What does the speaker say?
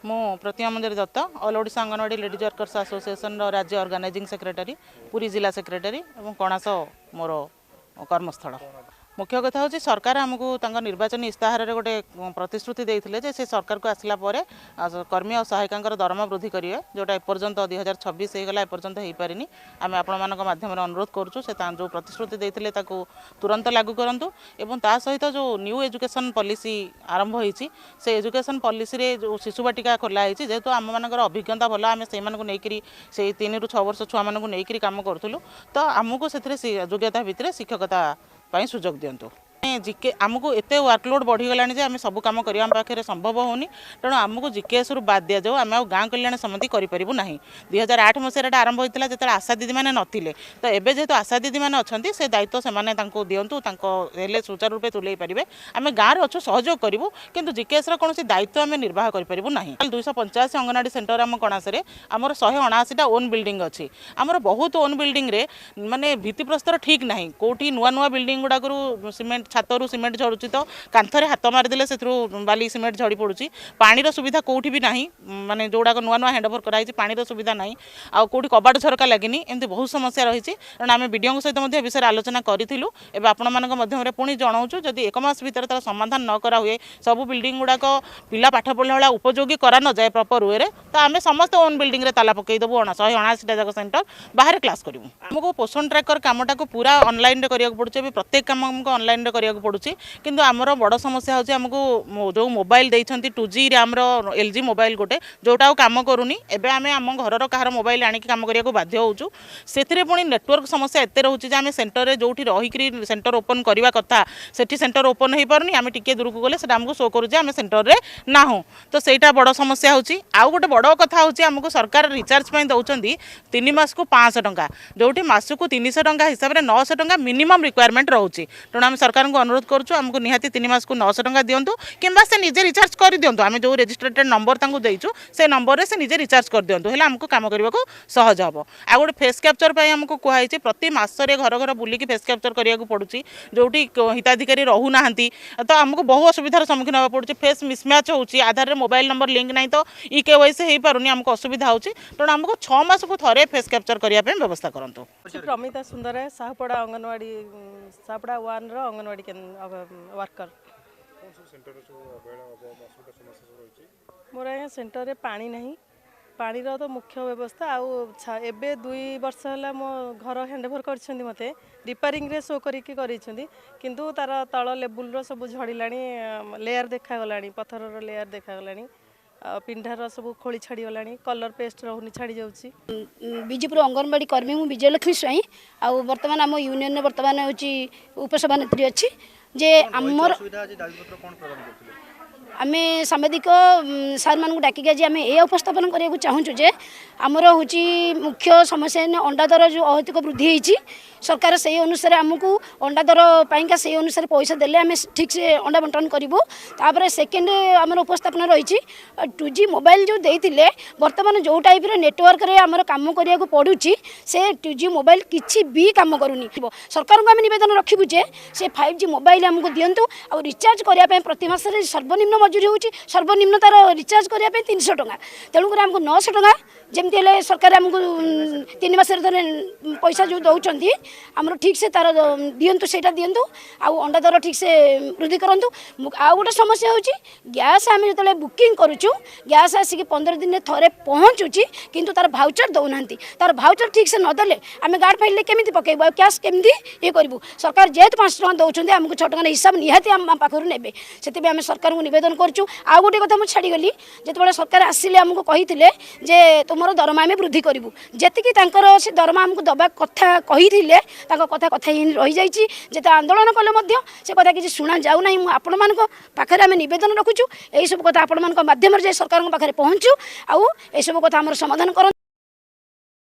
ମୁଁ Pratima Manjari Dutta, all Odisha anganwadi ladies workers ଆସୋସିଏସନର ରାଜ୍ୟ ଅର୍ଗାନାଇଜିଂ ସେକ୍ରେଟାରୀ, ପୁରୀ ଜିଲ୍ଲା ସେକ୍ରେଟାରୀ ଏବଂ କଣାସ ମୋର କର୍ମସ୍ଥଳ। ମୁଖ୍ୟ କଥା ହେଉଛି, ସରକାର ଆମକୁ ତାଙ୍କ ନିର୍ବାଚନୀ ଇସ୍ତାହାରରେ ଗୋଟେ ପ୍ରତିଶ୍ରୁତି ଦେଇଥିଲେ ଯେ ସେ ସରକାରକୁ ଆସିଲା ପରେ କର୍ମୀ ଆଉ ସହାୟିକାଙ୍କର ଦରମା ବୃଦ୍ଧି କରିବେ, ଯେଉଁଟା ଏପର୍ଯ୍ୟନ୍ତ 2026 ହେଇଗଲା, ଏପର୍ଯ୍ୟନ୍ତ ହେଇପାରିନି। ଆମେ ଆପଣମାନଙ୍କ ମାଧ୍ୟମରେ ଅନୁରୋଧ କରୁଛୁ, ସେ ଯେଉଁ ପ୍ରତିଶ୍ରୁତି ଦେଇଥିଲେ ତାକୁ ତୁରନ୍ତ ଲାଗୁ କରନ୍ତୁ ଏବଂ ତା ସହିତ ଯେଉଁ ନ୍ୟୁ ଏଜୁକେସନ୍ ପଲିସି ଆରମ୍ଭ ହେଇଛି, ସେ ଏଜୁକେସନ୍ ପଲିସିରେ ଯେଉଁ ଶିଶୁ ବାଟିକା ଖୋଲା ହେଇଛି, ଯେହେତୁ ଆମମାନଙ୍କର ଅଭିଜ୍ଞତା ଭଲ, ଆମେ ସେଇମାନଙ୍କୁ ନେଇକରି, ସେଇ 3ରୁ 6 ବର୍ଷ ଛୁଆମାନଙ୍କୁ ନେଇକରି କାମ କରୁଥିଲୁ, ତ ଆମକୁ ସେଥିରେ ଯୋଗ୍ୟତା ଭିତରେ ଶିକ୍ଷକତା ପାଇଁ ସୁଯୋଗ ଦିଅନ୍ତୁ। ଜିକେ ଆମକୁ ଏତେ ୱାର୍କଲୋଡ଼ ବଢ଼ିଗଲାଣି ଯେ ଆମେ ସବୁ କାମ କରିବା ଆମ ପାଖରେ ସମ୍ଭବ ହେଉନି। ତେଣୁ ଆମକୁ ଜିକେଏସ୍ରୁ ବାଦ ଦିଆଯାଉ। ଆମେ ଆଉ ଗାଁ କଲ୍ୟାଣ ସମିତି କରିପାରିବୁ ନାହିଁ। 2008 ମସିହାରେ ଏଇଟା ଆରମ୍ଭ ହୋଇଥିଲା, ଯେତେବେଳେ ଆଶା ଦିଦିମାନେ ନଥିଲେ। ତ ଏବେ ଯେହେତୁ ଆଶା ଦିଦିମାନେ ଅଛନ୍ତି, ସେ ଦାୟିତ୍ୱ ସେମାନେ ତାଙ୍କୁ ଦିଅନ୍ତୁ, ତାଙ୍କ ହେଲେ ସୁଚାରୁ ରୂପେ ତୁଲେଇ ପାରିବେ। ଆମେ ଗାଁରେ ଅଛୁ, ସହଯୋଗ କରିବୁ, କିନ୍ତୁ ଜିକେଏସ୍ର କୌଣସି ଦାୟିତ୍ୱ ଆମେ ନିର୍ବାହ କରିପାରିବୁ ନାହିଁ। 285 ଅଙ୍ଗନବାଡ଼ି ସେଣ୍ଟର ଆମ କଣାସରେ, ଆମର 179ଟା ଓନ୍ ବିଲ୍ଡିଂ ଅଛି। ଆମର ବହୁତ ଓନ୍ ବିଲ୍ଡିଂରେ ମାନେ ଭିତ୍ତିପ୍ରସ୍ତର ଠିକ୍ ନାହିଁ। କେଉଁଠି ନୂଆ ନୂଆ ବିଲ୍ଡିଂ ଗୁଡ଼ାକରୁ ସିମେଣ୍ଟ, ଛାତରୁ ସିମେଣ୍ଟ ଝଡ଼ୁଛି, ତ କାନ୍ଥରେ ହାତ ମାରିଦେଲେ ସେଥିରୁ ବାଲି ସିମେଣ୍ଟ ଝଡ଼ି ପଡ଼ୁଛି। ପାଣିର ସୁବିଧା କେଉଁଠି ବି ନାହିଁ, ମାନେ ଯେଉଁଗୁଡ଼ାକ ନୂଆ ନୂଆ ହ୍ୟାଣ୍ଡ ଓଭର କରାହେଇଛି, ପାଣିର ସୁବିଧା ନାହିଁ, ଆଉ କେଉଁଠି କବାଟ ଝରକା ଲାଗିନି। ଏମିତି ବହୁତ ସମସ୍ୟା ରହିଛି। ତେଣୁ ଆମେ ବିଡ଼ିଓଙ୍କ ସହିତ ମଧ୍ୟ ଏ ବିଷୟରେ ଆଲୋଚନା କରିଥିଲୁ। ଏବେ ଆପଣମାନଙ୍କ ମାଧ୍ୟମରେ ପୁଣି ଜଣାଉଛୁ, ଯଦି ଏକ ମାସ ଭିତରେ ତାର ସମାଧାନ ନ କରାହୁଏ, ସବୁ ବିଲ୍ଡିଂ ଗୁଡ଼ାକ ପିଲା ପାଠ ପଢ଼ିଲା ଭଳିଆ ଉପଯୋଗୀ କରା ନଯାଏ ପ୍ରପର ୱେରେ, ତ ଆମେ ସମସ୍ତେ ଓନ୍ ବିଲ୍ଡିଂରେ ତାଲା ପକାଇଦେବୁ। 179ଟା ଯାକ ସେଣ୍ଟର ବାହାରେ କ୍ଲାସ୍ କରିବୁ। ଆମକୁ ପୋଷଣ ଟ୍ରାକର କାମଟାକୁ ପୁରା ଅନଲାଇନରେ କରିବାକୁ ପଡ଼ୁଛି। ଏବେ ପ୍ରତ୍ୟେକ କାମ ଆମକୁ ଅନଲାଇନରେ କରିବାକୁ ପଡ଼ୁଛି। କିନ୍ତୁ ଆମର ବଡ଼ ସମସ୍ୟା ହେଉଛି, ଆମକୁ ଯେଉଁ ମୋବାଇଲ ଦେଇଛନ୍ତି, 2G ରାମ୍ର LG mobile ଗୋଟେ, ଯେଉଁଟା ଆଉ କାମ କରୁନି। ଏବେ ଆମେ ଆମ ଘରର କାହାର ମୋବାଇଲ ଆଣିକି କାମ କରିବାକୁ ବାଧ୍ୟ ହେଉଛୁ। ସେଥିରେ ପୁଣି ନେଟୱାର୍କ ସମସ୍ୟା ଏତେ ରହୁଛି ଯେ ଆମେ ସେଣ୍ଟରରେ ଯେଉଁଠି ରହିକରି ସେଣ୍ଟର ଓପନ୍ କରିବା କଥା, ସେଠି ସେଣ୍ଟର ଓପନ୍ ହେଇପାରୁନି। ଆମେ ଟିକିଏ ଦୂରକୁ ଗଲେ ସେଟା ଆମକୁ ଶୋ କରୁଛି ଆମେ ସେଣ୍ଟରରେ ନାହୁଁ। ତ ସେଇଟା ବଡ଼ ସମସ୍ୟା ହେଉଛି। ଆଉ ଗୋଟେ ବଡ଼ କଥା ହେଉଛି, ଆମକୁ ସରକାର ରିଚାର୍ଜ ପାଇଁ ଦେଉଛନ୍ତି 3 ମାସକୁ 500 ଟଙ୍କା, ଯେଉଁଠି ମାସକୁ 300 ଟଙ୍କା ହିସାବରେ 900 ଟଙ୍କା ମିନିମମ୍ ରିକ୍ୱାରମେଣ୍ଟ ରହୁଛି। ତେଣୁ ଆମେ ସରକାରଙ୍କୁ ଅନୁରୋଧ କରୁଛୁ, ଆମକୁ ନିହାତି 3 ମାସକୁ 900 ଟଙ୍କା ଦିଅନ୍ତୁ କିମ୍ବା ସେ ନିଜେ ରିଚାର୍ଜ କରିଦିଅନ୍ତୁ। ଆମେ ଯେଉଁ ରେଜିଷ୍ଟ୍ରେଟେଡ଼ ନମ୍ବର ତାଙ୍କୁ ଦେଇଛୁ, ସେ ନମ୍ବରରେ ସେ ନିଜେ ରିଚାର୍ଜ କରିଦିଅନ୍ତୁ, ହେଲେ ଆମକୁ କାମ କରିବାକୁ ସହଜ ହେବ। ଆଉ ଗୋଟେ ଫେସ୍ କ୍ୟାପଚର୍ ପାଇଁ ଆମକୁ କୁହାହେଇଛି, ପ୍ରତି ମାସରେ ଘର ଘର ବୁଲିକି ଫେସ୍ କ୍ୟାପଚର୍ କରିବାକୁ ପଡ଼ୁଛି, ଯେଉଁଠି ହିତାଧିକାରୀ ରହୁନାହାନ୍ତି। ତ ଆମକୁ ବହୁ ଅସୁବିଧାର ସମ୍ମୁଖୀନ ହେବାକୁ ପଡ଼ୁଛି। ଫେସ୍ ମିସମ୍ୟାଚ୍ ହେଉଛି, ଆଧାରରେ ମୋବାଇଲ ନମ୍ବର ଲିଙ୍କ୍ ନାହିଁ, ତ ଇ କେୱାଇସି ହେଇପାରୁନି, ଆମକୁ ଅସୁବିଧା ହେଉଛି। ତେଣୁ ଆମକୁ 6 ମାସକୁ ଥରେ ଫେସ୍ କ୍ୟାପଚର୍ କରିବା ପାଇଁ ବ୍ୟବସ୍ଥା କରନ୍ତୁ। ପ୍ରମିତା ସୁନ୍ଦରାୟ, ସାହୁପଡ଼ା ଅଙ୍ଗନବାଡ଼ି, ସାହୁପଡ଼ା 1ର ଅଙ୍ଗନବାଡ଼ି ୱାର୍କର। କ'ଣ ସବୁ ସେଣ୍ଟରରେ ସବୁ ଅବହେଳା, ଅସୁବିଧା, ସମସ୍ୟା ସବୁ ରହିଛି? ମୋର ଆଜ୍ଞା ସେଣ୍ଟରରେ ପାଣି ନାହିଁ। ପାଣିର ତ ମୁଖ୍ୟ ବ୍ୟବସ୍ଥା। ଆଉ ଏବେ 2 ବର୍ଷ ହେଲା ମୋ ଘର ହ୍ୟାଣ୍ଡଓଭର କରିଛନ୍ତି ମୋତେ, ରିପେୟାରିଂରେ ଶୋ କରିକି କରିଛନ୍ତି, କିନ୍ତୁ ତାର ତଳ ଲେବୁଲର ସବୁ ଝଡ଼ିଲାଣି, ଲେୟାର ଦେଖାଗଲାଣି, ପଥରର ଲେୟାର ଦେଖାଗଲାଣି, ଆଉ ପିଣ୍ଢାର ସବୁ ଖୋଳି ଛାଡ଼ିଗଲାଣି, କଲର୍ ପେଷ୍ଟ ରହୁନି, ଛାଡ଼ି ଯାଉଛି। ବିଜେପୁର ଅଙ୍ଗନବାଡ଼ି କର୍ମୀ ମୁଁ ବିଜୟଲକ୍ଷ୍ମୀ ସ୍ୱାଇଁ, ଆଉ ବର୍ତ୍ତମାନ ଆମ ୟୁନିୟନରେ ବର୍ତ୍ତମାନ ହେଉଛି ଉପସଭାନେତ୍ରୀ ଅଛି ଯେ ଆମର ଅସୁବିଧା, ଆଜି ଦାବିପତ୍ର କ'ଣ ପ୍ରଦାନ କରୁଥିଲେ? ଆମେ ସାମ୍ବାଦିକ ସାର୍ମାନଙ୍କୁ ଡାକିକି ଆଜି ଆମେ ଏଇଆ ଉପସ୍ଥାପନ କରିବାକୁ ଚାହୁଁଛୁ ଯେ ଆମର ହେଉଛି ମୁଖ୍ୟ ସମସ୍ୟା ଏଇନେ ଅଣ୍ଡା ଦର ଯେଉଁ ଅହେତୁକ ବୃଦ୍ଧି ହେଇଛି, ସରକାର ସେଇ ଅନୁସାରେ ଆମକୁ ଅଣ୍ଡା ଦର ପାଇଁକା ସେଇ ଅନୁସାରେ ପଇସା ଦେଲେ ଆମେ ଠିକ୍ସେ ଅଣ୍ଡା ବଣ୍ଟନ କରିବୁ। ତାପରେ ସେକେଣ୍ଡ ଆମର ଉପସ୍ଥାପନା ରହିଛି, 2G mobile ଯେଉଁ ଦେଇଥିଲେ, ବର୍ତ୍ତମାନ ଯେଉଁ ଟାଇପ୍ର ନେଟୱାର୍କରେ ଆମର କାମ କରିବାକୁ ପଡ଼ୁଛି, ସେ 2G mobile କିଛି ବି କାମ କରୁନି। ସରକାରଙ୍କୁ ଆମେ ନିବେଦନ ରଖିବୁ ଯେ ସେ 5G mobile ଆମକୁ ଦିଅନ୍ତୁ। ଆଉ ରିଚାର୍ଜ କରିବା ପାଇଁ ପ୍ରତି ମାସରେ ସର୍ବନିମ୍ନ ମଜୁରୀ ହେଉଛି, ସର୍ବନିମ୍ନ ତାର ରିଚାର୍ଜ କରିବା ପାଇଁ 300 ଟଙ୍କା। ତେଣୁକରି ଆମକୁ 900 ଟଙ୍କା ଯେମିତି ହେଲେ ସରକାର ଆମକୁ 3 ମାସରେ ଥରେ ପଇସା ଯେଉଁ ଦେଉଛନ୍ତି, ଆମର ଠିକ୍ସେ ତାର ଦିଅନ୍ତୁ, ସେଇଟା ଦିଅନ୍ତୁ। ଆଉ ଅଣ୍ଡା ଦର ଠିକ୍ସେ ବୃଦ୍ଧି କରନ୍ତୁ। ଆଉ ଗୋଟେ ସମସ୍ୟା ହେଉଛି, ଗ୍ୟାସ୍ ଆମେ ଯେତେବେଳେ ବୁକିଂ କରୁଛୁ, ଗ୍ୟାସ୍ ଆସିକି 15 ଦିନରେ ଥରେ ପହଞ୍ଚୁଛି, କିନ୍ତୁ ତାର ଭାଉଚର ଦେଉନାହାନ୍ତି। ତାର ଭାଉଚର ଠିକ୍ସେ ନଦେଲେ ଆମେ ଗାର୍ଡ଼ ଫାଇଲ୍ରେ କେମିତି ପକାଇବୁ ଆଉ କ୍ୟାସ୍ କେମିତି ଇଏ କରିବୁ? ସରକାର ଯେହେତୁ 5 ଟଙ୍କା ଦେଉଛନ୍ତି, ଆମକୁ 6 ଟଙ୍କାର ହିସାବ ନିହାତି ଆମ ପାଖରୁ ନେବେ। ସେଥିପାଇଁ ଆମେ ସରକାରଙ୍କୁ ନିବେଦନ କରୁଛୁ। ଆଉ ଗୋଟେ କଥା ମୁଁ ଛାଡ଼ିଗଲି, ଯେତେବେଳେ ସରକାର ଆସିଲେ ଆମକୁ କହିଥିଲେ ଯେ ତୁମର ଦରମା ଆମେ ବୃଦ୍ଧି କରିବୁ। ଯେତିକି ତାଙ୍କର ସେ ଦରମା ଆମକୁ ଦେବା କଥା କହିଥିଲେ, ତାଙ୍କ କଥା କଥା ହିଁ ରହିଯାଇଛି। ଯେତେ ଆନ୍ଦୋଳନ କଲେ ମଧ୍ୟ ସେ କଥା କିଛି ଶୁଣା ଯାଉନାହିଁ। ମୁଁ ଆପଣମାନଙ୍କ ପାଖରେ ଆମେ ନିବେଦନ ରଖୁଛୁ, ଏହିସବୁ କଥା ଆପଣମାନଙ୍କ ମାଧ୍ୟମରେ ଯାଇ ସରକାରଙ୍କ ପାଖରେ ପହଞ୍ଚୁ ଆଉ ଏସବୁ କଥା ଆମର ସମାଧାନ କରନ୍ତୁ।